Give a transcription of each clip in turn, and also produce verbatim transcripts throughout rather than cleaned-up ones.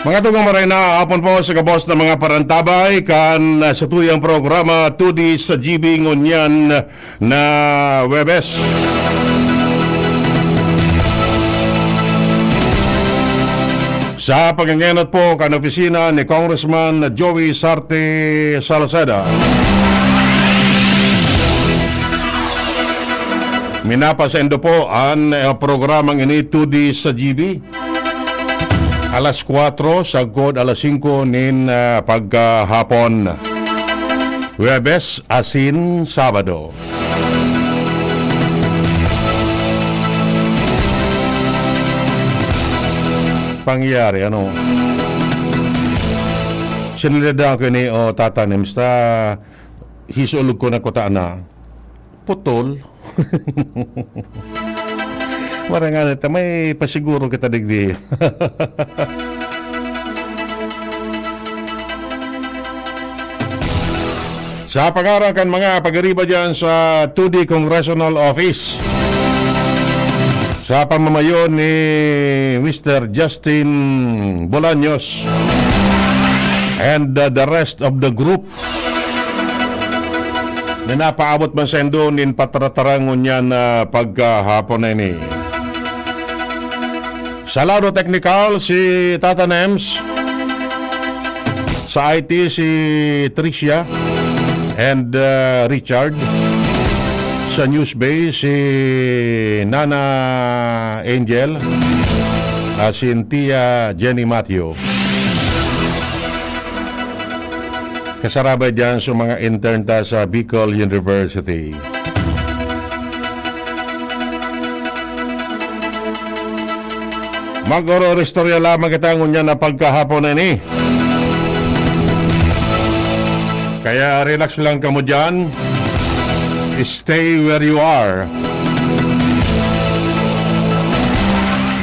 Mga tugang, maray na hapon po sa gabos na mga parantabay kan, ah, satuyang programa Two D sa G B ngunyan na Webes. Sa pagangenot po kan opisina ni Congressman Joey Sarte Salceda. Minapasaindo po an, eh, programang ini, Two D sa G B. Alas kwatro sagkod alas singko nin, ah, pagkahapon. Huwebes asin Sabado. Pangyayari, ano? Sinalidahan ko ini, o, Tata Nems, ta hisulog ko na kuta na. Putol. Marangan ito, may pasiguro kita digdi. Sa pangaran kan mga pag-ariba dyan sa two D Congressional Office, sa pamamayo ni Mister Justin Bolaños and, uh, the rest of the group, na napaabot man saindo nin pataratarangon niya na pagkahapon na ini. Sa lado teknikal, si Tata Nems. Sa I T, si Tricia and, uh, Richard. Sa News Bay, si Nana Angel, ah, si Tia Jenny Matthew. Kasarabay dyan sa mga intern ta sa Bicol University. Mag-oro-istorya lamang kita ngunyan na pagkahapon na ini. Kaya relax lang kamo dyan. Stay where you are.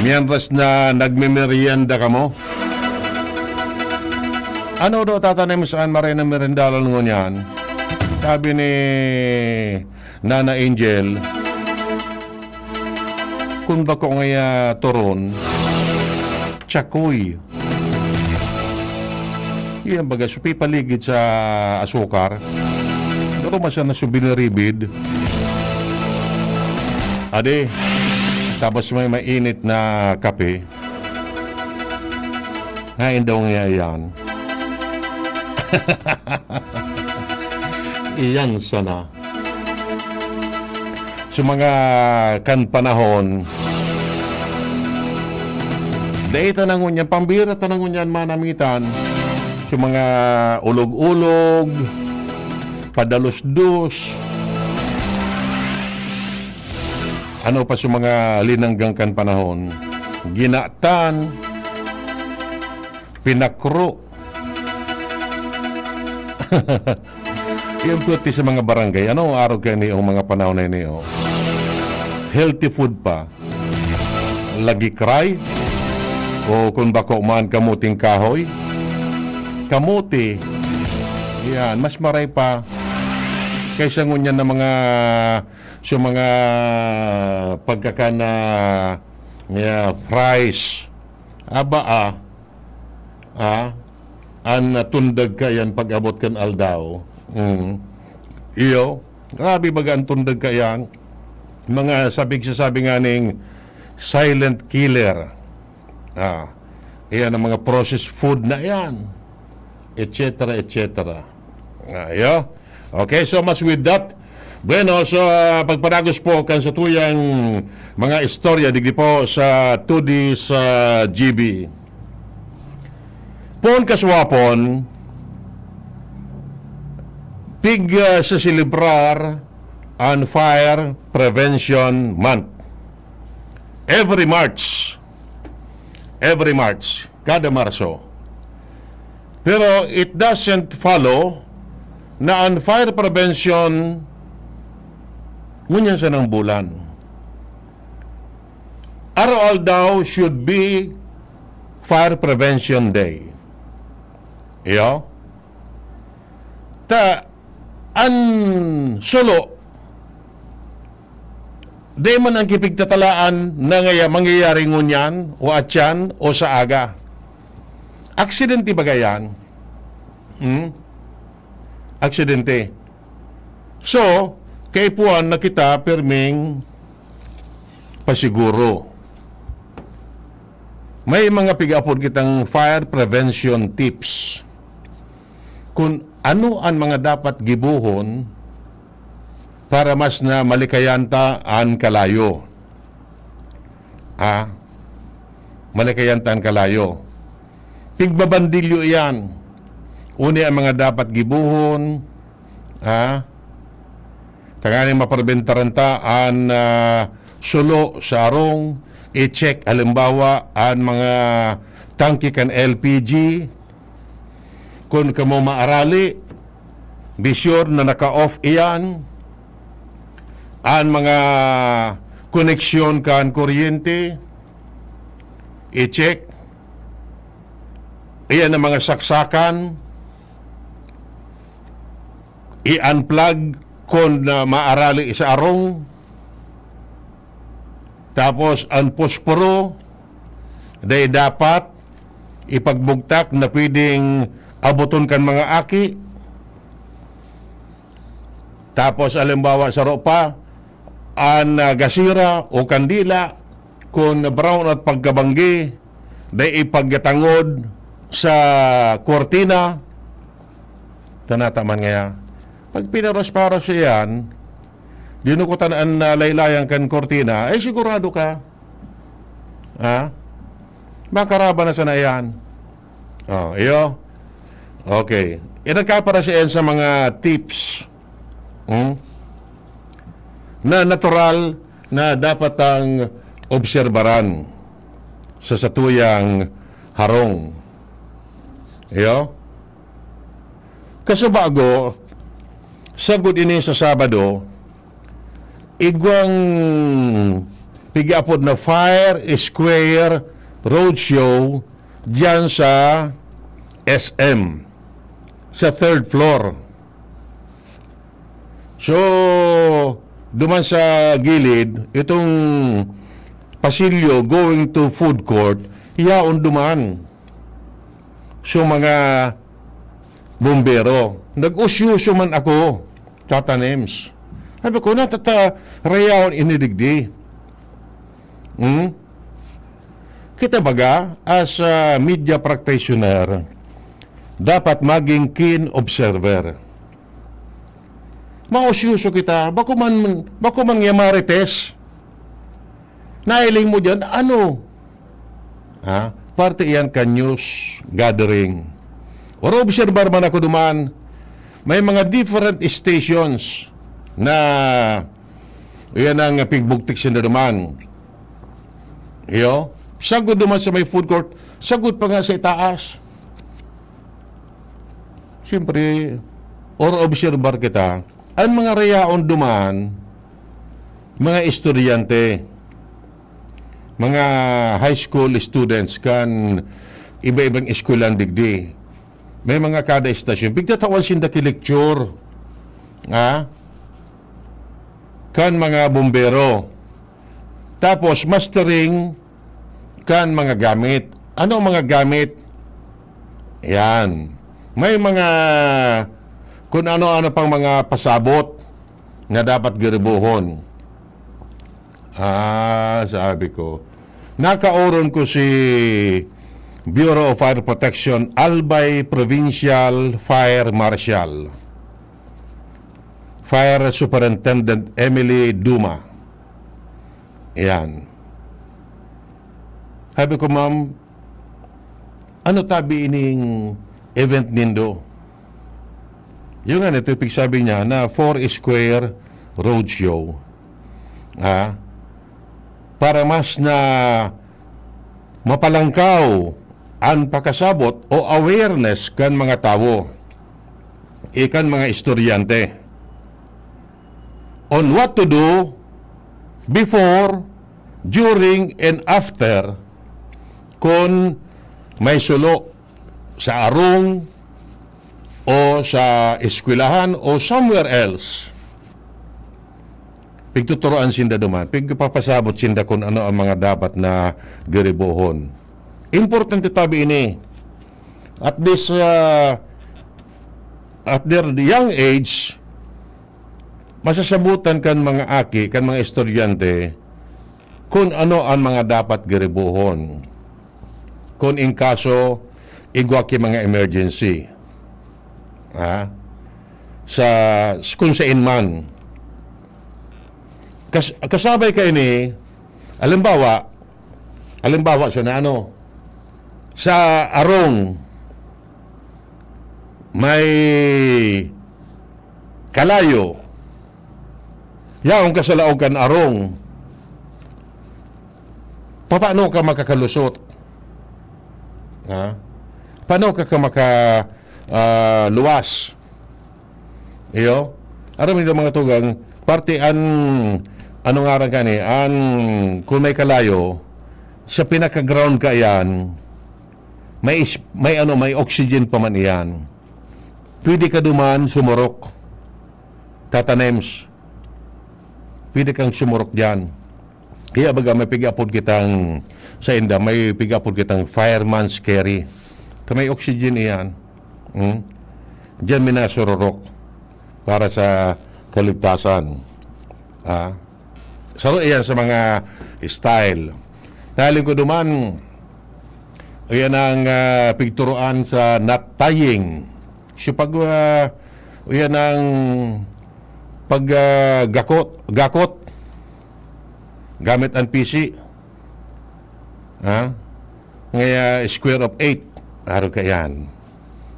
Mientras na nagmemerienda kamo. Ano daw, Tata Nems, an maray na merendalan ngunyan? Sabi ni Nana Angel, kun bako ngaya turon, tiyakoy. Iyan baga, supi paligid sa asukar. Pero masya na subiniribid. Ade, tapos may mainit na kape. Haen daw nga iyan. Iyan sana. Sa mga kan panahon, dai ta na ngunyan, pambira ta na ngunyan manamitan. Sa mga ulog-ulog, padalusdos, ano pa sa mga linanggang kan panahon, ginatan, pinakro. Yung puti sa mga barangay, ano, araw kayo ni, yung mga panahon na ini, oh. Healthy food pa. Lagi cry, o kung bako man, kamuting kahoy. Kamuti, yan, mas maray pa kaysa ngunyan na mga, sa mga pagkakana, yeah, fries. Aba, ah, ah, an, ah, tundag ka yan pag-abot kan aldaw. Mm. Iyo, grabe baga an tundag ka yan. Mga sabig sa sabi nga ning silent killer. Ah, iyan ang mga processed food na yan, et cetera, et cetera. Ah, iyo. Okay, so mas with that, bueno, so, ah, pagpadagos po kan sa tuyang mga istorya, digdi po sa two D sa G B. Poon kaswapon, pig, ah, sa selebrar an Fire Prevention Month. Every March, every March, kada Marso. Pero it doesn't follow na an fire prevention ngunyan sanang bulan. Araw-aldaw should be Fire Prevention Day. Iyo? Ta, an sulo, di man ang kipigtatalaan na ngaya mangyayari ngunyan o atyan o sa aga. Aksidente baga yan? Hmm? Aksidente. So, kaipuhan na kita pirming pasiguro. May mga pig-apod kitang fire prevention tips. Kung ano an mga dapat gibohon para mas na malikayan ta an kalayo. Ha? Malikayan ta an kalayo. Pigbabandilyo iyan. Uni ang mga dapat gibohon, ha? Tanganing maparebentaran ta an, ah, sulo sa arong, i-check halimbawa an mga tangke kan L P G. Kun kamo maarali, be sure na naka-off iyan. An mga koneksyon kan kuryente, i-check. Iyan ang mga saksakan, i-unplug kun, ah, maarali sa arong. Tapos, ang posporo, dai dapat ipagbugtak na pwedeng aboton kan mga aki. Tapos, halimbawa, saro pa, an, ah, gasira o kandila, kun brown out pagkabanggi, dai ipaggatangod sa kurtina. Tanata man ngaya. Pag pinaros-paros iyan, dinukutan an, ah, laylayan kan kurtina, ay sigurado ka. Ha? Makaraba na sana iyan. Oh, iyo. Okay. Inagkapara siya sa mga tips, hmm, na natural na dapat ang obserbaran sa satuyang harong. Iyo. Kasubago, sagkod ini sa Sabado, igwang pig-apod na Fire Square Roadshow diyan sa S M, sa third floor. So, duman sa gilid, itong pasilyo going to food court, yaon duman. So, mga bombero, nag-usyoso man ako, Tata Nems. Sabi ko, "Natatarayaon ini digdi." Hmm? Kita baga, as a media practitioner, dapat maging keen observer. Mausyoso kita, bako man, bako man nga marites. Nahiling mo diyan, ano? Ha? Parte iyan kan news gathering. Or obserbar man ako duman, may mga different stations na iyan ang pigbugtik sinda duman. Iyo, sagkod duman sa may food court, sagkod pa nga sa itaas. Siyempre, or obserbar kita, ang mga rayaon duman, mga estudyante, mga high school students kan iba-ibang eskwelahan digdi. May mga kada estasyon. Pigtatawan sinda ki lecture, ha? Kan mga bombero. Tapos, mastering kan mga gamit. Ano ang mga gamit? Yan. May mga kung ano-ano pang mga pasabot na dapat giribohon. Ah, sabi ko. Nakaoron ko si Bureau of Fire Protection, Albay Provincial Fire Marshal. Fire Superintendent Emily Duma. Ayan. Sabi ko, "Ma'am, ano tabi ining event nindo?" Yung nga, ito yung pigsabi niya na four square roadshow. Ah, para mas na mapalangkaw an pakasabot o awareness kan mga tawo, ikan mga estudyante, on what to do before, during, and after kun may sulo sa arong o sa eskwelahan o somewhere else. Pigtuturoan sinda duman, pigpapasabot sinda kun ano ang mga dapat na giribohon. Importante tabi ini. at this, ah, at their young age, masasabutan kan mga aki, kan mga estudyante, kun ano an mga dapat giribohon. Kun in kaso, igwa ki mga emergency. Ha? Sa, kun sain man. Kas-, kasabay kaini, halimbawa, halimbawa, sa na ano, sa arong, may kalayo, yaon ka sa laog kan arong, paano ka makakalusot? Ha? Paano ka, ka maka, ah, luwas? Iyo? Aram niyo, mga tugang, parte an, ano ngaran kani, an, kung may kalayo, sa pinaka-ground ka yan, may is-, may ano, may oxygen pa man iyan. Pwede ka duman sumurok. Tata Nems, pwede kang sumurok diyan. Kaya baga may pig-apod kitang, sa inda, may pig-apod kitang fireman's carry. Ka may oxygen iyan. Hmm? Diyan minasururok para sa kaligtasan. Ah? Saro iyan sa mga style. Nahiling ko duman, iyan ang, ah, pigturuan sa knot tying. So, pag, ah, iyan ang pag, ah, gakot, gakot gamit ang pisi. Ha? Ngaya square of eight. Araw ka yan.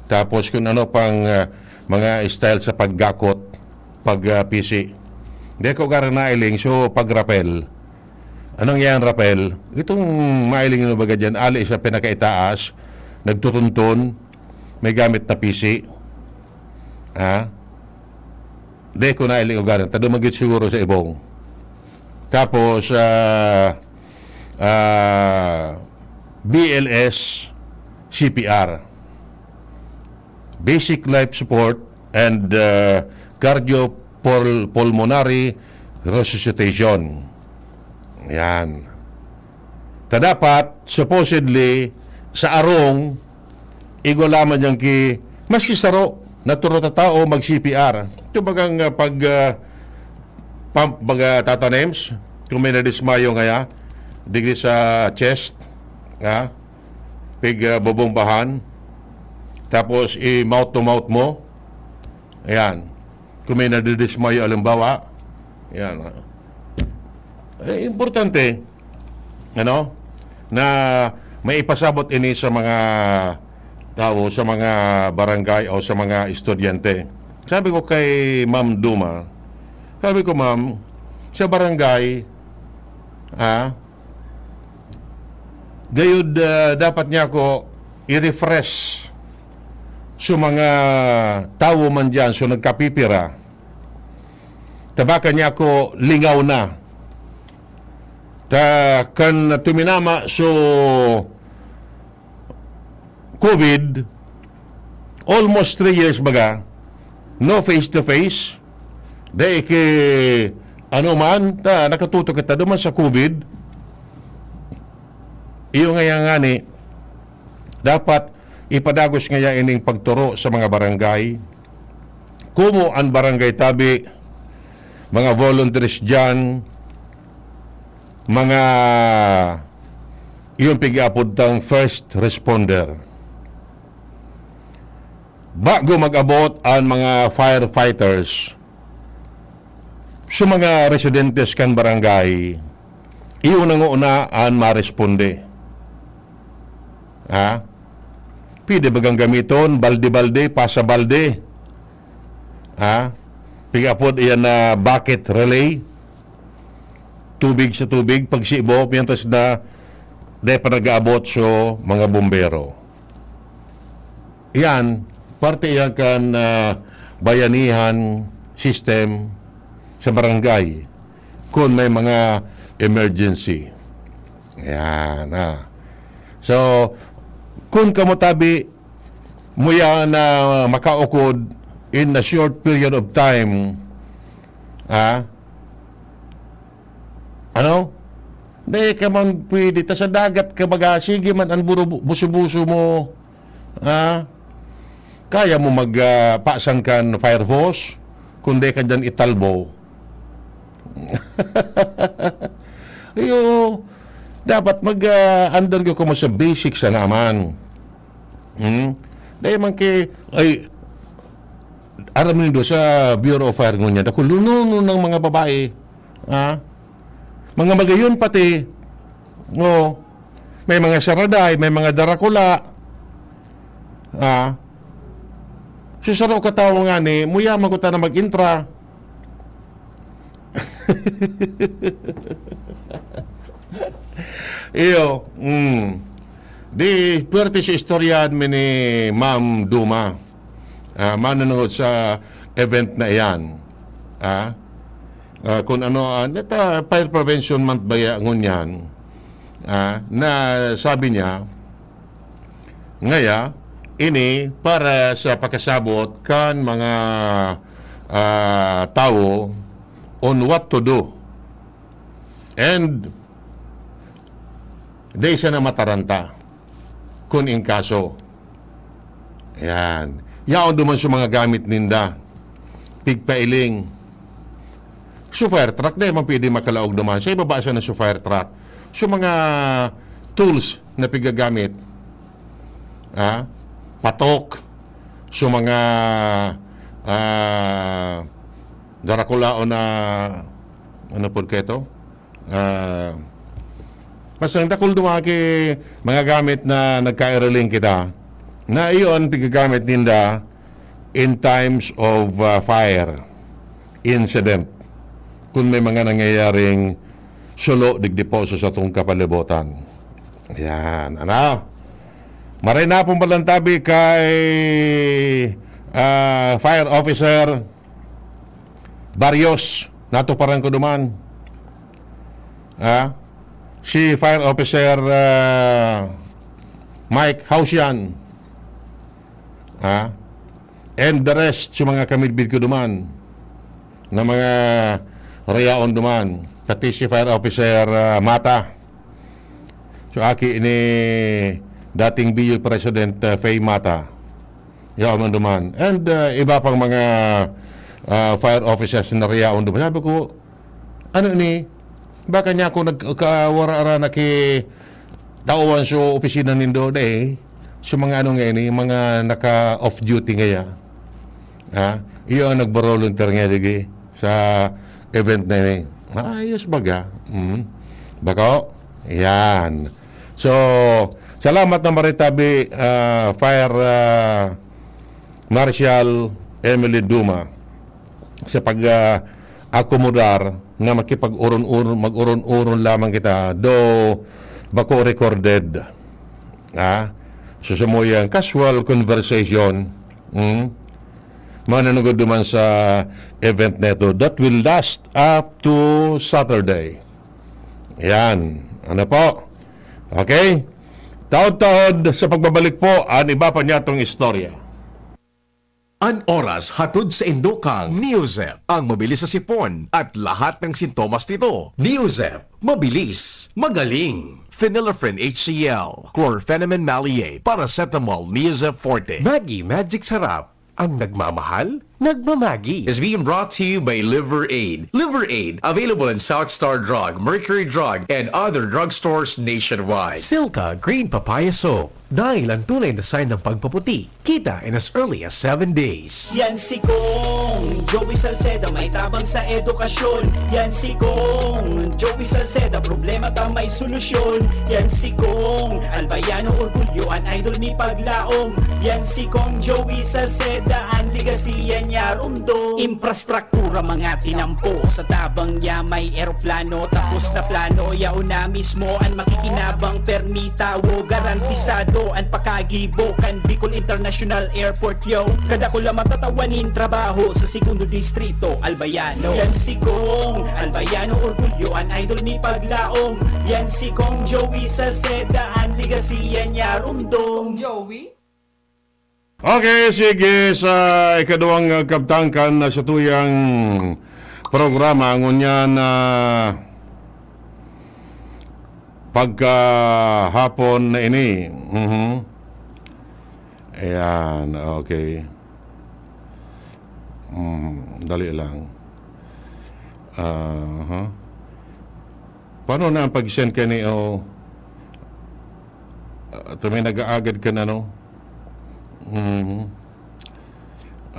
Tapos kung ano pang, ah, mga style sa paggakot, pag, ah, pisi. Di ko gara nailing, so pag rappel. Anong yan, rappel? Itong mailing na baga dyan, ali sa pinakaitaas, nagtutuntun, may gamit na pisi. Ha? Di ko nailing ugaran. Tado magit siguro sa ibong. Tapos, ah, ah, B L S, C P R. Basic life support and, ah, cardiopul-, pulmonary resuscitation. Yan. Ta dapat, supposedly, sa arong, igwa lamang niyang ki-, maski saro, naturo ta tao, mag-C P R. Ito bagang, ah, pag, ah, pump, baga, Tata Nems, kung may nadismayo ngaya, digdi sa chest, ha? Pig, ah, bobombahan, tapos i-mouth to mouth mo. Ayan. Kung may nadidismayo, halimbawa, ayan, ah. Eh, importante, ano, na may ipasabot ini sa mga tao, sa mga barangay o sa mga estudyante. Sabi ko kay Ma'am Duma, sabi ko, "Ma'am, sa barangay, ah, gayud, ah, dapat niya ako i-refresh sa mga tawo man diyan, so nagkapipira. Tabakan niya ako lingaw na." Ta kan tuminama so COVID, almost three years baga, no face to face. Dai ki, ano man, ta, nakatutok kita duman sa COVID. Iyo ngaya ngani, dapat ipadagos ngaya ining pagturo sa mga barangay. Kumo an barangay tabi, mga volunteers diyan, mga, yung pig-apod tang first responder. Bago mag-abot ang mga firefighters sa mga residentes kan barangay, iyo na nguna an maresponde. Ha? Pwede bagang gamiton, balde-balde, pasa balde. Ha? Pig-apod iyan na bucket relay. Tubig sa tubig, pagsibo, mientras na di pa nag-aabot so mga bombero. Iyan, parte iyan kan, ah, bayanihan system sa barangay kun may mga emergency. Ayan, ah. So, kun kamo tabi, muya na makaukod in a short period of time, ah, ano? Di ka man pwede. Ta sa dagat ka baga, sige man ang buro-, buso-buso mo. Ah, kaya mo mag, ah, pasang kan fire hose, kundi ka diyan italbo. Iyo, dapat mag, ah, undergo ka mo sa basics na naman. Hmm? Dahil man kay, ay, aram nindo sa Bureau of Fire ngunyan, ako, lununo ng mga babae. Ah? Mga magayon pati. Oo. May mga saraday, may mga darakula. Ah? Sa saro ka tawo nga ni, muya man ko ta na mag-intra. Iyo, mm. Di, puwerte sa istoryahan mi ni Ma'am Duma. Ah, manunungod sa event na iyan. Ah, ah, kung ano, ah, nata-, Fire Prevention Month ba ya-, ngunyan? Ah, na sabi niya, ngaya, ini para sa pakasabot kan mga, ah, tawo on what to do. And dai siya na mataranta kun in kaso. Ayan. Yaon duman sa mga gamit ninda. Pigpailing. Sa fire truck, dai man pwede makalaog duman. Sa ibaba siya na sa fire truck. Sa mga tools na pigagamit, ah, patok, sa mga, ah, darakulaon na, ano po kayo to? Ah, basta ang dakul duman ki mga gamit na nagkairiling kita, na iyon pigagamit ninda in times of, ah, fire incident. Kung may mga nangyayaring sulo digdi po sa satong kapalibutan. Ayan, ano? Maray na pong palantabi kay, ah, Fire Officer Barrios, natuparan ko duman. Ah, si Fire Officer, ah, Mike Hausian. Ah, and the rest, sa mga kamidbid ko duman, na mga rayaon duman, pati si Fire Officer, ah, Mata. So, aki ni dating B U President, ah, Faye Mata. Yaon man duman. And, ah, iba pang mga, ah, fire officers na rayaon duman. Sabi ko, "Ano ni? Baka niya ako nagkawara-ara na ki tawan sa opisina nindo, dai? Sa mga ano nga ini, mga naka-off duty ngaya." Ha? Iyo ang nagbo-volunteer nga, digi, sa event na ini. Ayos baga. Mm. Bako? Yan. So, salamat na maritabi, ah, Fire, ah, Marshal Emily Duma sa pag, ah, akomodar na makipag-uron-uron, mag-uron-uron lamang kita, though bako recorded. Ah, so, sa muyang casual conversation, mm, mananugod duman sa event neto that will last up to Saturday. Yan. Ano po? Okay? Taod-taod sa pagbabalik po, an iba pa niyatong istorya. An oras hatod sa indo kang Neozep, ang mabilis sa sipon at lahat ng sintomas nito. Neozep, mabilis, magaling. Phenylephrine H C L, chlorphenamine maleate, paracetamol, Neozep Forte. Maggi Magic Sarap, ang nagmamahal, nagmamagi. Is being brought to you by Liver Aid. Liver Aid, available in South Star Drug, Mercury Drug, and other drugstores nationwide. Silka Green Papaya Soap, dahil ang tunay na sign ng pagpaputi, kita in as early as seven days. Yan si Kong Joey Salceda, may tabang sa edukasyon. Yan si Kong Joey Salceda, problema ta may solusyon. Yan si Kong Albayano, orgulyo an idol mi paglaom. Yan si Kong Joey Salceda, an legacy yan niya rumdom. Infrastruktura mga tinampo, sa tabang niya may eroplano, tapos na plano, yaon na mismo an makikinabang, permi tawo, garantisado an pakagibo kan Bicol International Airport, yo. Kadakula matatawa nin trabaho sa Segundo Distrito, Albayano. Yan si Kong Albayano, orgulyo an idol mi paglaom. Yan si Kong Joey Salceda, an legacy yan niya rumdom. Joey? Okay, sige, sa ikaduhang, ah, kabtangkan na sa tuyang programa, ngunyan na pagkahapon na ini. Mhm. Ayan, okay. Hmm, dali lang. Aha. Paano na ang pag-send kani, oh? Ah, ito may nag-aagad ka na, no? Mhm.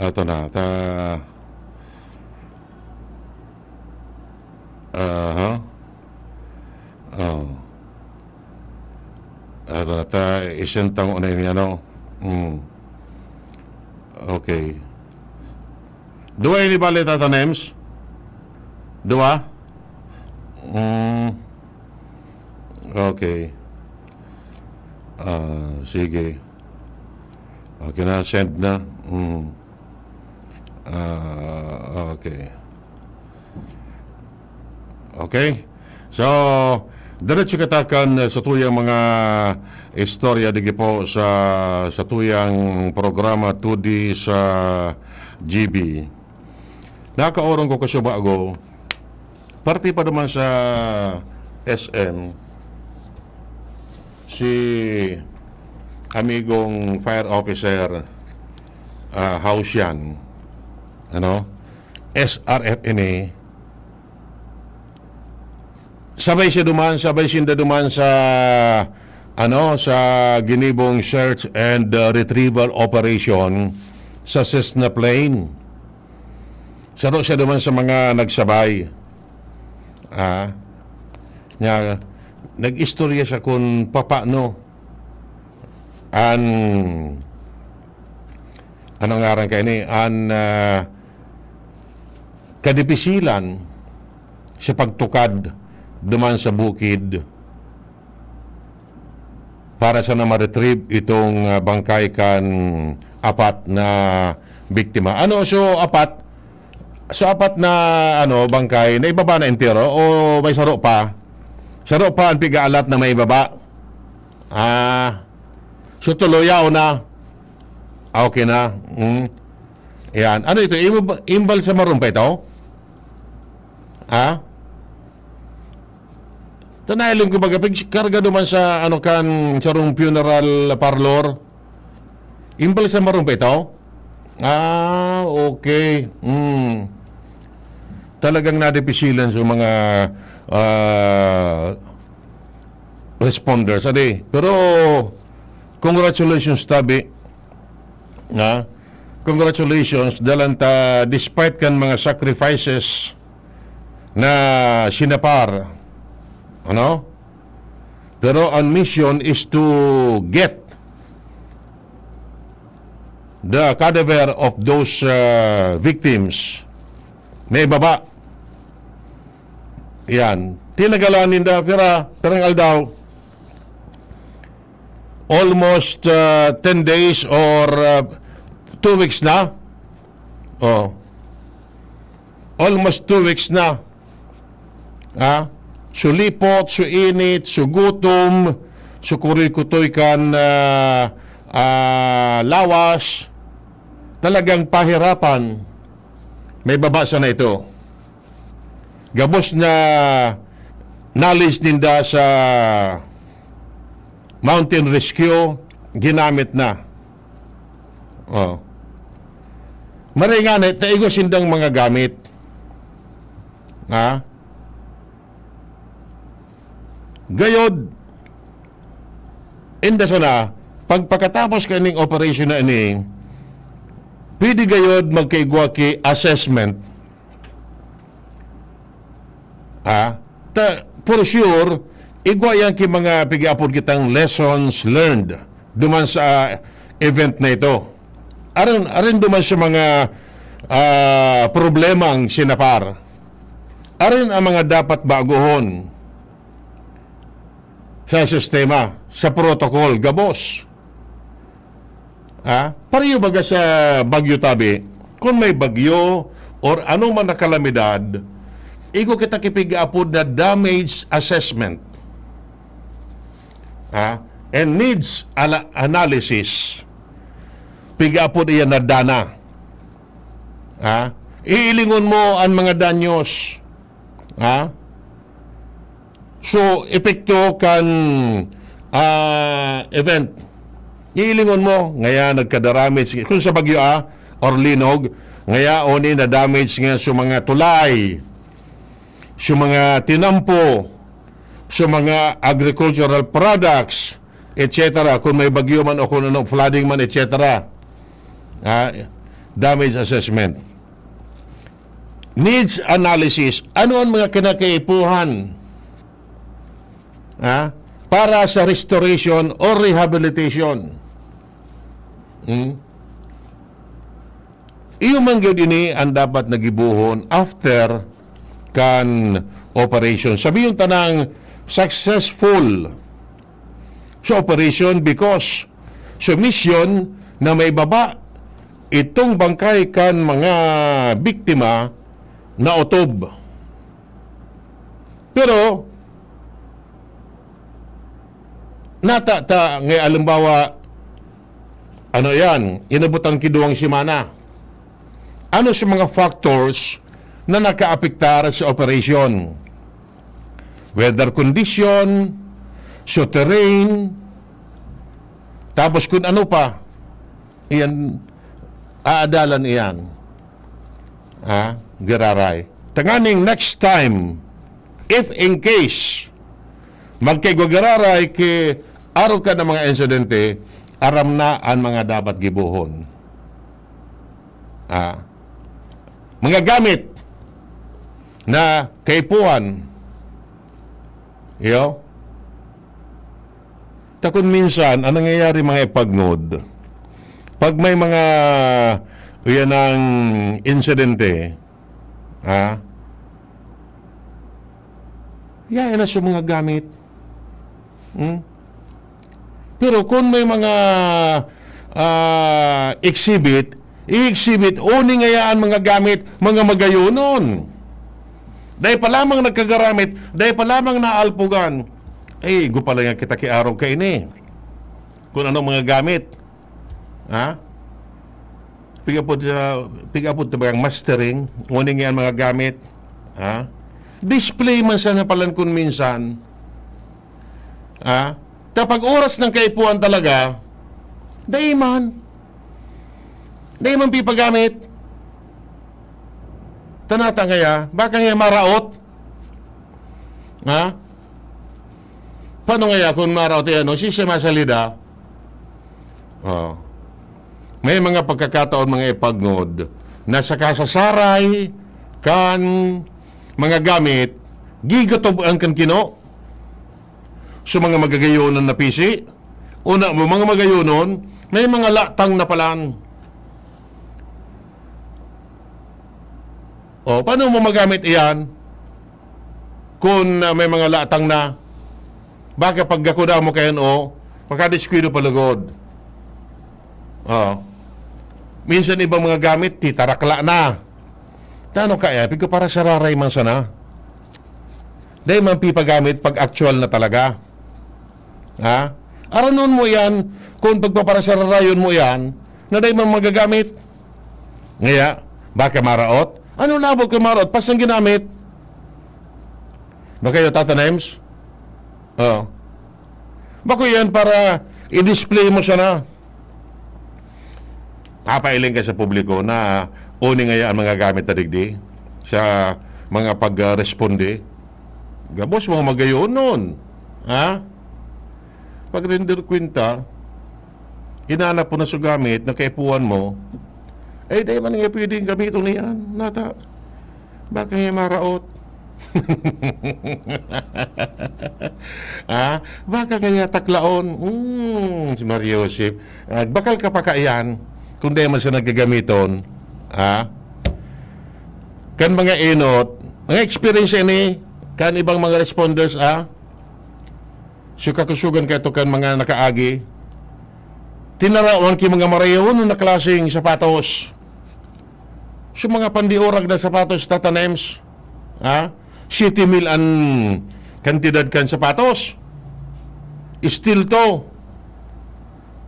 Ito na, ta-, aha. Oh. Ito na, ta-, i-send ta mo na yung ano. Hmm. Okay. Duwa ini bale, Tata Nems? Duwa? Mm. Okay. Ah, sige. Okay na, send na. Mm. Ah, okay. Okay? So, diretso kita kan, eh, sa tuyang mga istorya digi po sa, sa tuyang programa Today sa G B. Nakaorong ko kasubago, parte pa naman sa S M, si amigong fire officer, ah, Hausian, ano, S R F ini, sabay siya duman, sabay sinda duman sa, ano, sa ginibong search and, uh, retrieval operation sa Cessna plane. Saro siya duman sa mga nagsabay. Ah, nya, nag-istorya siya kun papaano an, ano ngaran kaini, an, ah, kadipisilan sa pagtukad duman sa bukid para sana ma-retrieve itong, ah, bangkay kan apat na biktima. Ano, so apat, so apat na, ano, bangkay na ibaba na entero o may saro pa? Saro pa ang pig-aalat na may baba. Ah, so tuloy yaon na. Ah, okay na. Mm. Yan. Ano ito? Imbal, imbal sa maroon pa ito? Ha? Tanaylon ko baga, pag karga duman sa, ano kan, sarong funeral parlor. Imbal sa maroon pa ito? Ah, okay. Hmm. Talagang nadipisilan sa mga, ah, responders. Adi, pero congratulations, tabi. Ha? Congratulations, dalan ta, despite kan mga sacrifices na sinapar. Ano? Pero ang mission is to get the cadaver of those, uh, victims. May baba. Yan. Tinagalan ninda, pira, pirang aldaw. Almost, uh, ten days or, uh, two weeks na. Oh. Almost two weeks na. Ha? Sulipot, suinit, sugutom, sukuroy-kutoy kan, ah, ah, lawas. Talagang pahirapan. May baba sana ito. Gabos na knowledge ninda sa mountain rescue, ginamit na. Oh. Maray ngani, ta igwa sindang mga gamit. Ha? Gayod, inda sana, pagpakatapos kaining operation na ini, pwede gayod magkaigwa ki assessment. Ha? Ta, for sure, igwa yan ki mga pig-aapod kitang lessons learned duman sa event na ito. Arin, arin duman sa mga, ah, problemang sinapar. Arin ang mga dapat baguhon sa sistema, sa protocol, gabos. Ha? Pareho baga sa bagyo tabi, kung may bagyo or ano man na kalamidad, igwa kita kipig-apod na damage assessment. Ha? And needs ala-, analysis. Pig-apod iyan na dana. Ha? Iilingon mo ang mga danyos. Ha? So, epekto kan, ah, event. Hihilingon mo, ngaya nagkadaramage. Kung sa bagyo, ah, or linog, ngaya oni na damage nga sa mga tulay, sa mga tinampo, sa mga agricultural products, et cetera. Kung may bagyo man o kung ano, flooding man, et cetera. Ah, damage assessment. Needs analysis. Ano ang mga kinakaipuhan, ah, para sa restoration or rehabilitation? Hmm? Iyo man gyud ini ang dapat na gibohon after kan operation. Sabihon tanang successful sa operation because sa mission na maibaba itong bangkay kan mga biktima na otob. Pero, nata ta, nga alimbawa, ano yan, inabutan ki duwang semana. Ano sa mga factors na nakaapektar sa operation? Weather condition, sa terrain, tapos kung ano pa, iyan, aadalan iyan. Ha? Giraray. Tanganing next time, if in case, magkaigwa giraray ki arog kan mga insidente, aram na an mga dapat gibohon. Ah, mga gamit na kaipuhan. Iyo. Ta kun minsan, ang nangyayari, mga ipagnod, pag may mga, yan ang insidente, ha? Yan na sa mga gamit. Hmm? Pero kung may mga, ah, exhibit, i-exhibit, oni ngaya an mga gamit, mga magayonon. Dai pa lamang nagkagaramit, dai pa lamang naalpogan. Ay, igwa pa lang kita ki arog kaini. Kung anong mga gamit. Ha? Pig-apod sa, pig-apod ta bayang mastering, oni ngaya an mga gamit. Ha? Display man sana palan kun minsan. Ha? Ta pag oras ng kaipuhan talaga, dai man. Dai man pipagamit. Ta nata ngaya, baka ngaya maraot. Ha? Paano ngaya kung maraot yan, no? Si siya masalida? Oh. May mga pagkakataon, mga ipagnod, na sa kasasaray kan mga gamit, gigatob-an kan kino. So, mga magagayonon na pisi, una mo, mga magayonon, may mga latang na palan. O, paano mo magamit iyan? Kung, ah, may mga latang na, baka paggakuda mo kayan, o, makadiskwida pa lugod. O. Minsan ibang mga gamit, titarakla na. Tano kaya? Pigka para sa raray man sana. Dai man pipagamit pag actual na talaga. Ha? Aranon mo iyan, kung pagpaparasararayon mo iyan, na dai man magagamit. Ngaya, baka maraot? Ano labot kung maraot? Pas ang ginamit. Baka yung Tata Nems? Oo. Bako yan para i-display mo sana. Papailing ka sa publiko na uni ngaya ang mga gamit na digdi sa mga pag-responde. Gabos mga magayonon. Ha? Pag-render kwenta, hinanap mo na sa gamit na kaipuhan mo, ay, dai man nga pwedeng gamiton niyan. Nata, baka nga maraot. Ha? Baka nga taklaon. Hmm, si Mario Joseph. Ah, bakal ka pa kaiyan kung dai man siya nagagamiton. Ha? Kan mga enot, mga experience ini, kan ibang mga responders, ah, so kakusugan ka ito kan mga nakaagi, tinarawan ki mga marayon na klaseng sapatos. So, mga pandiorag na sapatos, Tata Nems, ha? Siyete mil an kantidad kan sapatos. Steel to.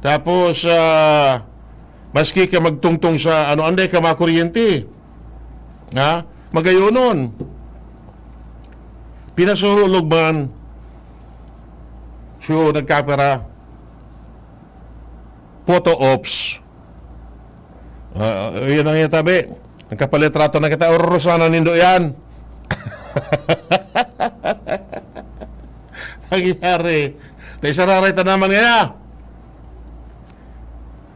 Tapos, ah, maski ka magtungtong sa ano, anday ka makuryente. Ha? Magayonon. Pinasurulog man. So, nagkapera. photo ops. Ah, yan ang itabi. Nagkapalitrato na kita, urusan na nindo yan. Nangyari. Tayo sararay tanaman ngaya.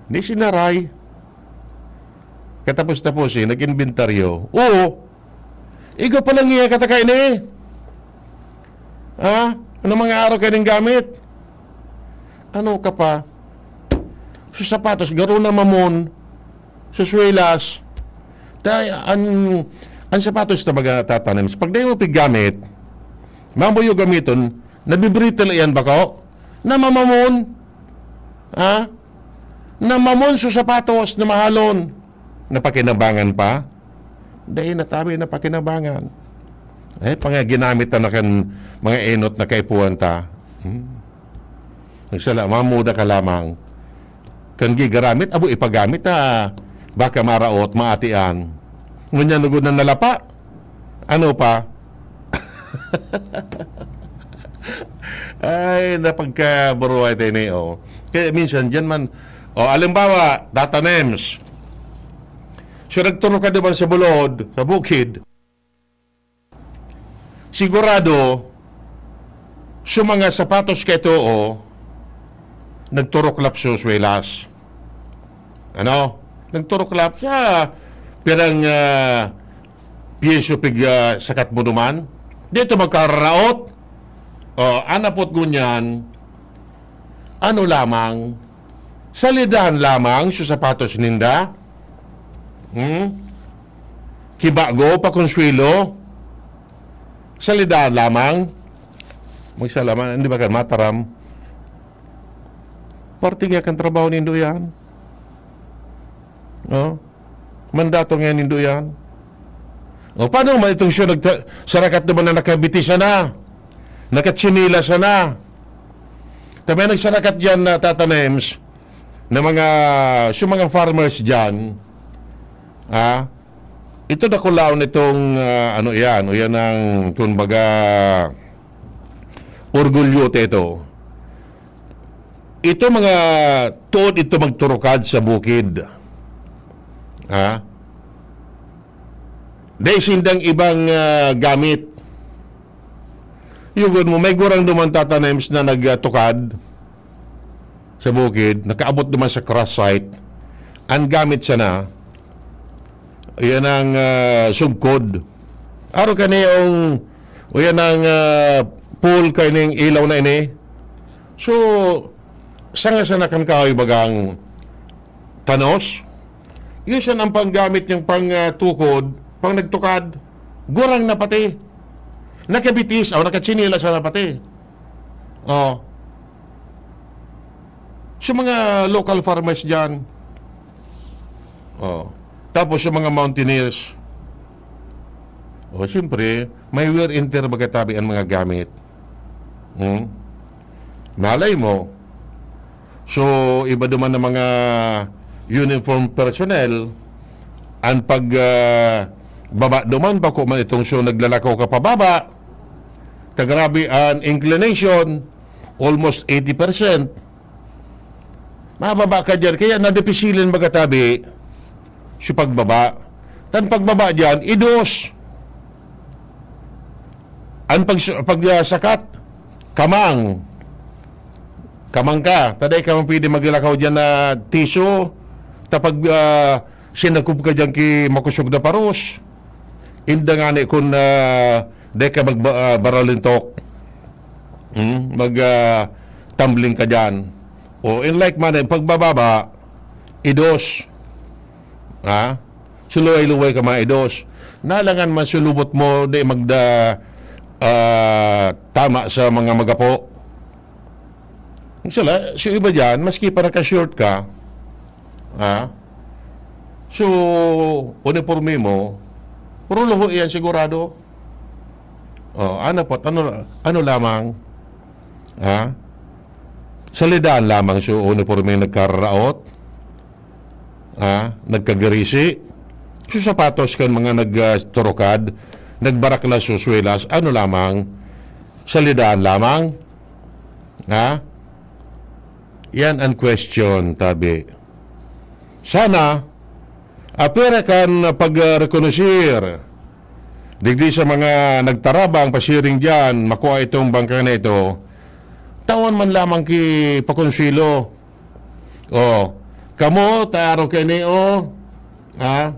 Di sinaray. Katapos-tapos eh, nag-inventaryo. Oo. Igo pa lang iya kataka ini. Ha? Ano mga araw kayo ning gamit? Ano ka pa? Sa sapatos, garo na mamon. Sa swelas. Dahil ang, ang sapatos na mga tatanim, pag dahil mo piggamit, mamuyo gamiton, nabibrittle iyan bako? Namamamon? Ha? Namamon sa sapatos na mahalon. Napakinabangan pa? Dahil natabi napakinabangan. Eh, pang ginamit na kan mga enot na kaipuhan ta. Hmm. Nagsala, mamuda ka lamang. Kan gigaramit, abo ipagamit na baka maraot, maatian. Ngunyan lugod na nalapa. Ano pa? Ay, napagkaburuhay tayo ni, oh. Kaya minsan, dyan man, oh, alimbawa, tatanems. So, nagturo ka naman sa bulod, sa bukid. Sigurado, sa mga sapatos ka ito, oh, nagturuklap sa swelas. Ano? Nagturuklap sa pirang, ah, piyeso pig, ah, sakat mo duman. Dito magkararaot. Oh, anapot ngunyan, ano lamang, salidahan lamang sa sapatos ninda? Hmm? Hibago, pakonsuelo, salidahan lamang. Magsalaman, hindi ba kan mataram? Parte nga kan trabaho nindo yan. Oh? Mandato nga nindo yan. O, paano man itong siya nagta-, sarakat naman na nakabitis sana? Nakatsinila sana? Tabi nagsarakat dyan na tatanems na mga, sa mga farmers dyan, ah, ito dakulaon itong, ah, ano yan, o yan ang, kumbaga, orgulyo ta ito. Ito mga tuod ito magturukad sa bukid. Ha? Dai sindang ibang, ah, gamit. Yugon mo, may gurang duman tatanems na nagtukad sa bukid, nakaabot duman sa crush site. Ang gamit sana, yan ang, ah, sugkod. Aro kani yung, o yan ang, ah, pool kaining ilaw na ini. So, sanga sana kan kahoy bagang tanos. Yun siya ang panggamit niyang pang, ah, tukod, pang nagtukad. Gurang na pati. Nakabitis, o nakatsinilas na pati. Oh. Sa mga local farmers dyan. Oh. Tapos sa mga mountaineers. Oh, siyempre, may wear and tear magatabi ang mga gamit. Hmm? Malay mo. So, iba duman ng mga uniform personnel, ang pag, ah, baba duman, bako man itong so naglalakaw ka pababa, ta grabe ang inclination, almost eighty percent. Mababa ka dyan, kaya nadipisilan magatabi sa pagbaba. Tan pagbaba dyan, idos. Ang pag-, pag, ah, sakat, kamang. Kamang ka. Taday ka man pwede maglakaw dyan na tiso. Tapag, ah, sinakop ka dyan ki makusog na paros. Inda ngani kun, ah, di ka mag-, ah, baralintok. Hmm? Mag, ah, tumbling ka dyan. O, in like manner, pagbababa, idos. Ha? Suluway-luway ka, mga idos. Nalangan man sulubot mo, di magda, ah, tama sa mga magapo. Sala, so iba dyan, maski pa naka-short ka, ha? So, uniforme mo, puro luho yan sigurado. Oh, ano po, ano, ano lamang? Ha? Salidahan lamang so uniforme nagkararaot? Ha? Nagkagarisi? So sapatos kan mga nag, ah, turukad, nagbaraklas so swelas, ano lamang? Salidahan lamang? Ha? Yan ang question, tabi. Sana, apwera kan pag-rekonosir digdi sa mga nagtarabang pasiring diyan, makua itong bangka na ito, tawan man lamang ki pakonswelo. Oh, kamo, ta arog kaini, oh. Ha?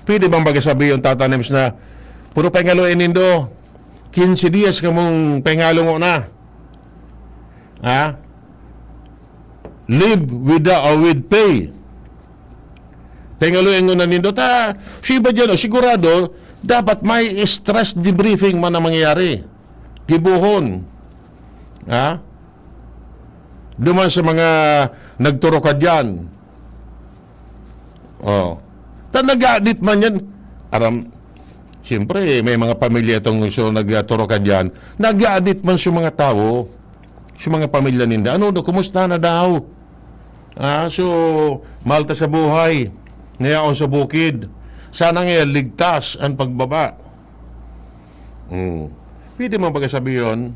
Pwede bang baga sabihin, Tata Nems, na, "Puro pahingaluin nindo. Quince dias kamong pahingalungo na." Ha? Leave with the, or with pay. Pahingaluin ko na nindo. Ta, si iba dyan, oh, sigurado, dapat may stress debriefing man ang mangyayari. Gibohon. Ha? Duman sa mga nagturukan dyan. Oh. Ta nag-aadit man yan. Aram, siyempre, may mga pamilya itong so nagturukan dyan. Nag-aadit man sa mga tao, sa mga pamilya ninda. "Ano daw, kumusta na daw?" Ah, so, mahal ta sa buhay. Nayaon sa bukid. Sana nga ligtas ang pagbaba. Hmm. Pwede man baga sabihin,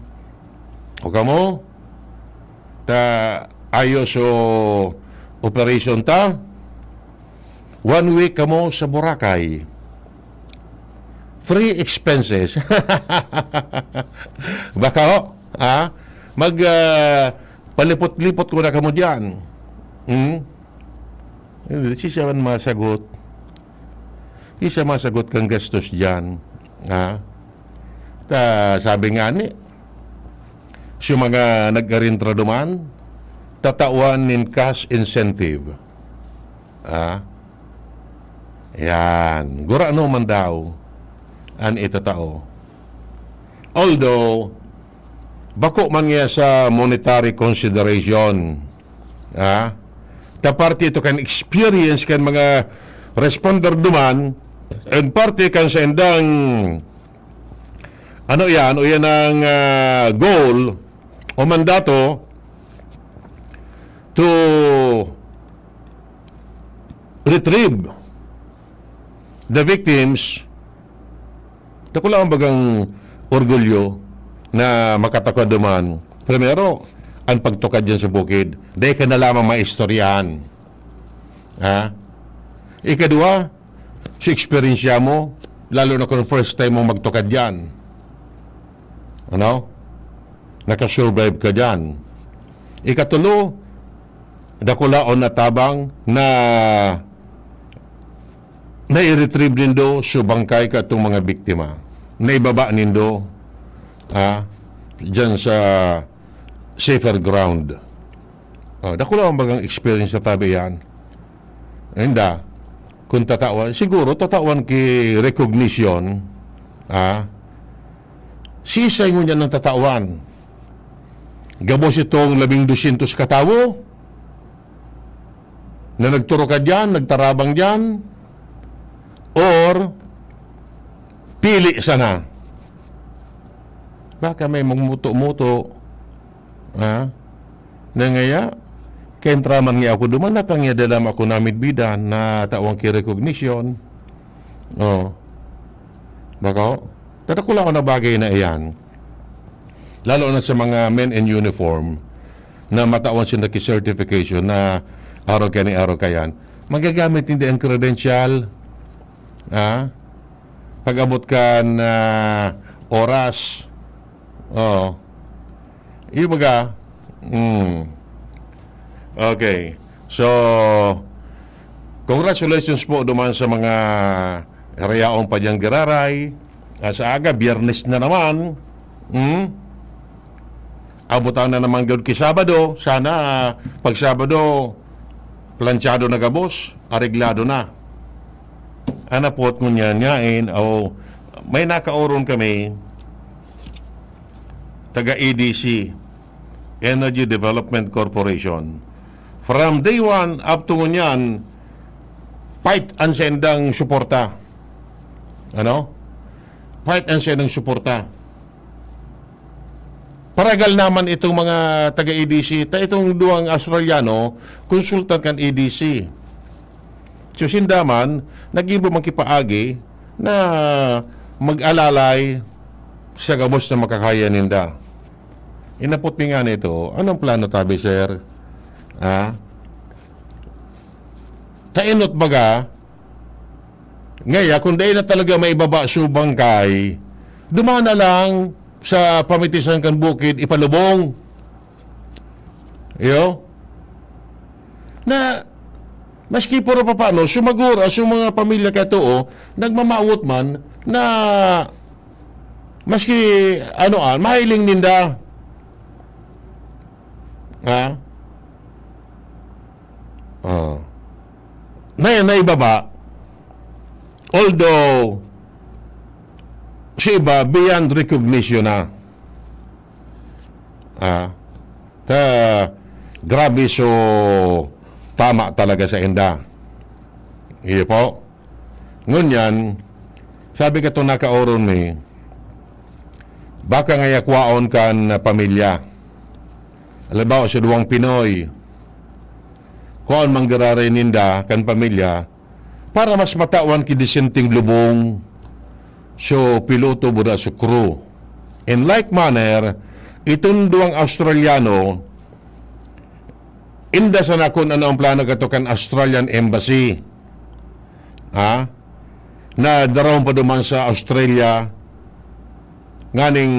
"O kamo, ta ayo so operation ta, one week kamo sa Boracay. Free expenses." Baka ho, ha? Mag, ah, palipot-lipot ko na kamo diyan. Hmm? Eh, di siya man masagot. Di siya masagot kang gastos diyan. Ha? Ta, sabi nga ni, si mga nag-arintra duman, tatawan nin cash incentive. Ha? Yan. Gurano man daw an itatao. Although, bako man nga sa monetary consideration, ha? Ta parte ito kan experience kan mga responder duman, and parte kan sa indang, ano yan, o yan ang, ah, goal o mandato to retrieve the victims. Dakula ang bagang orgulyo na makatukad duman. Primero, ang pagtukad dyan sa bukid. Dahil ka na lamang maistoryahan. Ha? Ikadua, sa eksperyensya mo, lalo na kung first time mo magtukad dyan. Ano? Nakasurvive ka dyan. Ikatulo, dakulaon na tabang na nai-retrieve nindo so bangkay katong mga biktima. Naibaba nindo, ah, dyan sa safer ground. Ah, dakulaon bagang experience na tabi yan. Inda, kung tatawan, siguro tatawan ki recognition, ah, sisay ngunyan ang tatawan. Gabos itong labing dosyentos katawo na nagturo ka diyan, nagtarabang diyan, or pili sana. Baka may magmuto-muto, ha? Na ngaya, kaintraman nga ako duman, natangya dalam ako namidbidan na tawang ki recognition. Oh. Baka, tatakula ko na bagay na iyan. Lalo na sa mga men in uniform na matawan sinda ki certification na araw kani, araw kayan. Magagamit hindi ang credential, ha? Pag-abot kan, ah, oras. Oo. Yung baga, mm. Okay. So, congratulations po duman sa mga rayaon pa diyang giraray. Ah, sa aga, Biyernes na naman. Hmm? Abutan na naman gud ki Sabado. Sana, ah, pag Sabado, planchado na gabos, areglado na. Anapot ngunyan nga, eh, oh, may nakaoron kami, taga E D C, Energy Development Corporation. From day one up to ngunyan, fight ang sendang suporta. Ano? Fight ang sendang suporta. Paragal naman itong mga taga E D C, ta itong duwang Australiano, konsultan kan E D C. So, sinda man, nag-ibo man ki paagi na mag-alalay sa gabos na makakaya ninda. Inapot mi nga nito, "Anong plano tabi, sir?" Ha? Kainot baga, ngaya, kung dai na talaga maibaba so bangkay, duman na lang sa pamitisan kan bukid, ipalubong. Iyo? Na, maski puro papano, sumagura, so mga pamilya ka too, nagmamawot man, na, maski, ano, ah, mahiling ninda. Ha? Oh. Na, naibaba. Although, sa iba, beyond recognition na. Ah. Ta, grabe, so, tama talaga sa inda. Iyo po. Ngunyan, sabi ka itong nakaoron mi, baka ngaya kwaon kan pamilya. Halimbawa, sa duwang Pinoy, kwaon manggiraray ninda kan pamilya para mas matawan ki disenteng lubong, so piloto buda so crew. In like manner, itong duwang Australiano, inda sana kun ano ang plano kato kan Australian Embassy. Ha? Na darawon pa duman sa Australia, nganing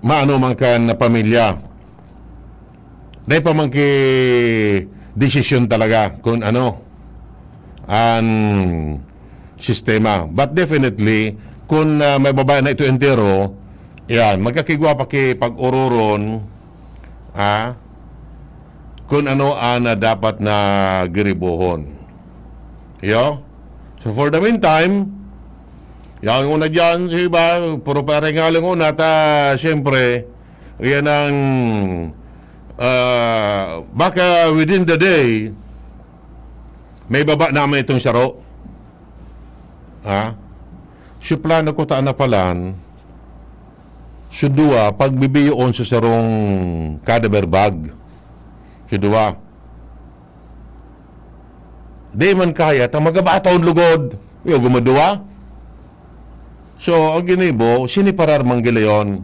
maano man kan na pamilya. Dai pa man ki desisyon talaga kun ano an sistema. But definitely, kun, ah, maibaba na ito entero, yan, magkakigwa pa ki pag-ororon, ah, kun ano an, ah, dapat na giribohon. Iyo? So, for the meantime, yan muna dyan, sa iba, puro parengaling una, ta, siyempre, yan ang, ah, baka within the day, maibaba naman itong saro. Ha? So, plano ko ta na palan, so, duwa, pagbibiyoon sa sarong cadaver bag. So, duwa. Di man kaya, ta magaba taon lugod. Iyo, gumaduwa. So, ang ginibo, siniparar man gila yon.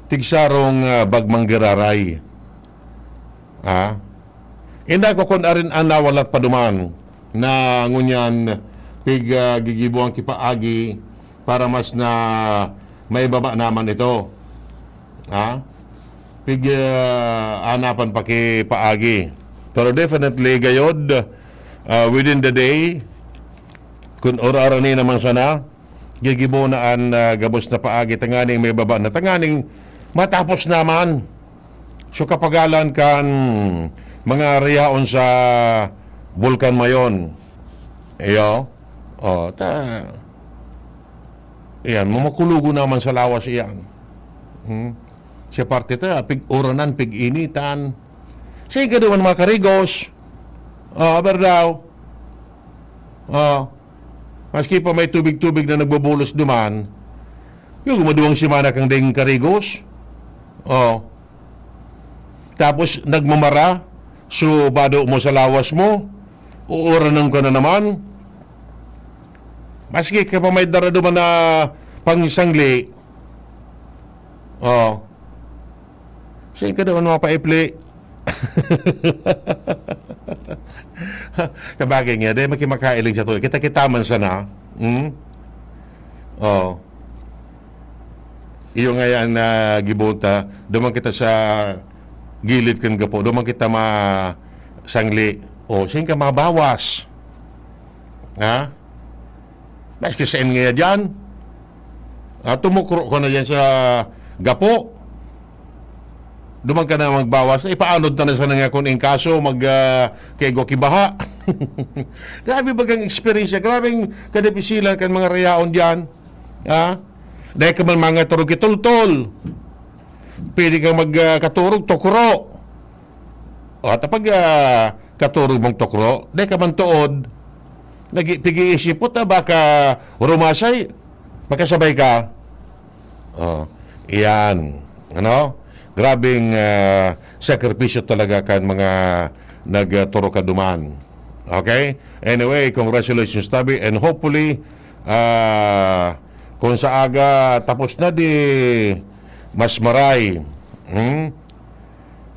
Tigsarong, ah, bag manggiraray. Ah? Inda ko kun arin an nawalat pa duman na ngunyan pig, ah, gigibuan ki paagi para mas na maibaba naman ito. Ha? Pig, ah, anapan pa ki paagi. Pero definitely, gayod, ah, within the day, kun orarani naman sana, gigibo na an, ah, gabos na paagi tanganing maibaba na tanganing matapos naman. So, kapagalan kan mga riyaon sa Bulkan Mayon. Iyo. Oh, ta, iyan, mamakulogo naman sa lawas iyan. Hmm? Sa parte ta, pig-uranan, pig-initan. Sa ikaduman, mga karigos. Oh, aber daw. Oh. Maski pa may tubig-tubig na nagbubulos duman, yung maduwang semana kang ding karigos. Oh. Tapos nagmamara, so bado mo sa lawas mo, uuranan ka na naman. Maski ka pa may dara duman na pangsangli, oh, saan ka naman mapaipli? Sabagay nga, dahil makimakailing sa tuyo. Kita-kita man sana. Hmm? Oh. Iyo nga yan na gibuta. Duman kita sa gilid kan gapo. Duman kita ma-, sangli. O, saan ka mabawas? Ha? Maski saan nga dyan. Ah, tumukro ka na dyan sa gapo. Duman ka na magbawas. Ipaanod ta na sana nga kun in kaso mag, ah, kaigwa ki baha. Grabe bagang eksperyensya. Grabeng kadipisilan kan mga rayaon dyan. Ha? Dahil ka man mga turog kitultol. Pwede kang mag, ah, katurog, tukro. O, at pag, ah, katurog mong tukro, dai ka man tuod, nag-, pig-iisip mo ta baka rumasay, makasabay ka. Oh, iyan. Ano? Grabing, ah, sakripisyo talaga kan mga nagturo ka duman. Okay? Anyway, congratulations, tabi. And hopefully, ah, kung sa aga tapos na, di mas maray. Hmm?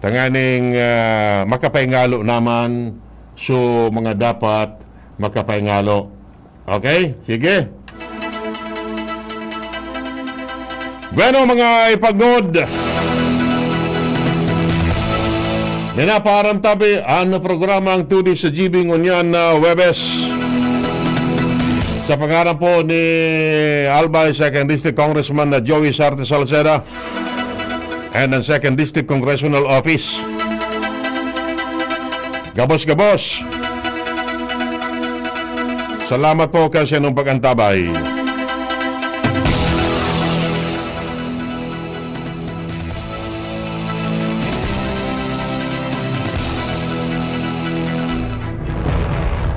tanganing, ah, makapaingalo naman so mga dapat makapaingalo. Okay? Sige. Bueno, mga ipagnod, minapaaram tabi an programang Two D sa G B ngunyan na Huwebes. Sa pangaran po ni Albay Second District Congressman na Joey Sarte Salceda and ang Second District Congressional Office. Gabos-gabos. Salamat po kan saindong pag-antabay.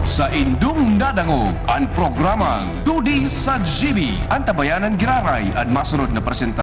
Saindong nadangog an programang Two D sa G B. Antabayanan giraray an masunod na presenta-